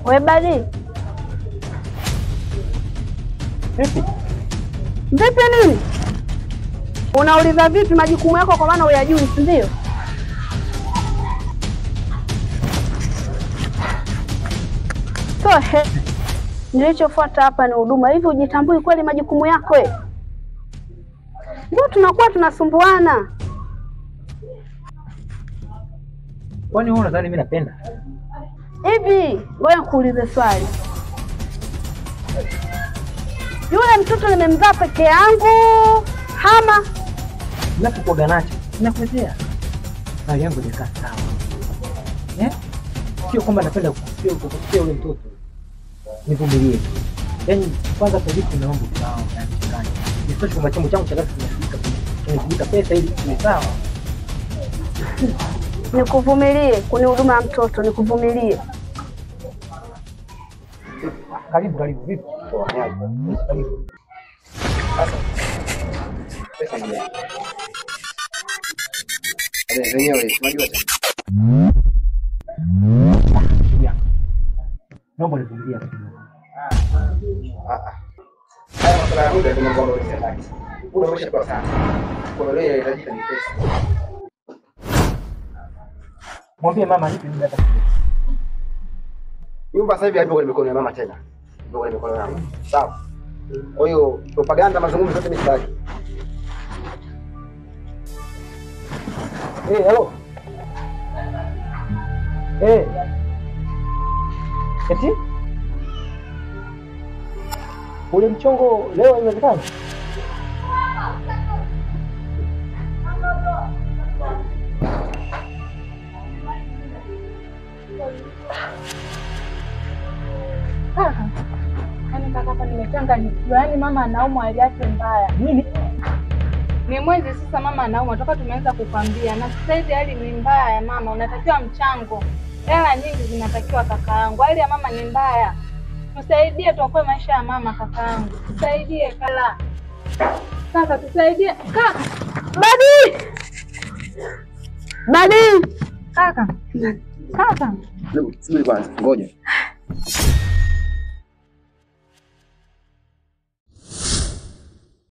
We Badi. Vipi? Vipi nini? Unauliza vipi majukumu yako kwa maana huyajui, si ndio? So nilichofuata hapa ni huduma. Hivi hujitambui kweli majukumu yako wewe? Ndio tunakuwa tunasumbuana. Kwani wewe unadhani mimi napenda? Hivi, ngoja nikuulize swali. Yule mtoto nimemzaa peke yangu, hama ninapokuwa nacho, ninakuletea. Hali yangu ni sawa. Eh? Sio kwamba napenda kukusikia yule mtoto. Nivumilie. Yaani kwanza kwa vitu naomba kibao na mchanganya. Nisitoshe kwamba chombo changu cha kazi kinafika pesa ili kiwe sawa. Nikuvumilie kuni huduma ya mtoto, nikuvumilie. Karibu karibu, vipi? Karibu. Sasa pesa ndio. Wenyewe unajua tena. Naomba nivumilie. Haya masuala ya muda ndio mambo ambayo sitaki. Muda umeshakuwa sana. Kwa hiyo inahitajika ni pesa. Mwambie mama nipe muda hata kidogo. Nyumba sasa hivi haipo kwenye mikono ya mama tena. Ndio kwenye mikono yangu. Sawa. Kwa hiyo propaganda mazungumzo yote mimi sitaki. Eh, hello. Eh. Eti? Ule mchongo leo haiwezekani? Kaka, yaani kaka hapa nimechanganyikiwa. Yaani mama anaumwa, hali yake mbaya. Nini? Ni mwezi sasa mama anaumwa toka tumeanza kukwambia, na sasa hivi hali ni mbaya ya mama, unatakiwa mchango. Hela nyingi zinatakiwa kaka yangu. Hali ya mama ni mbaya. Tusaidie tuokoe maisha ya mama kaka yangu. Tusaidie kala. Kaka tusaidie. Kaka. Badi! Badi! Kaka. Kaka. Subiri kwanza, ngoja.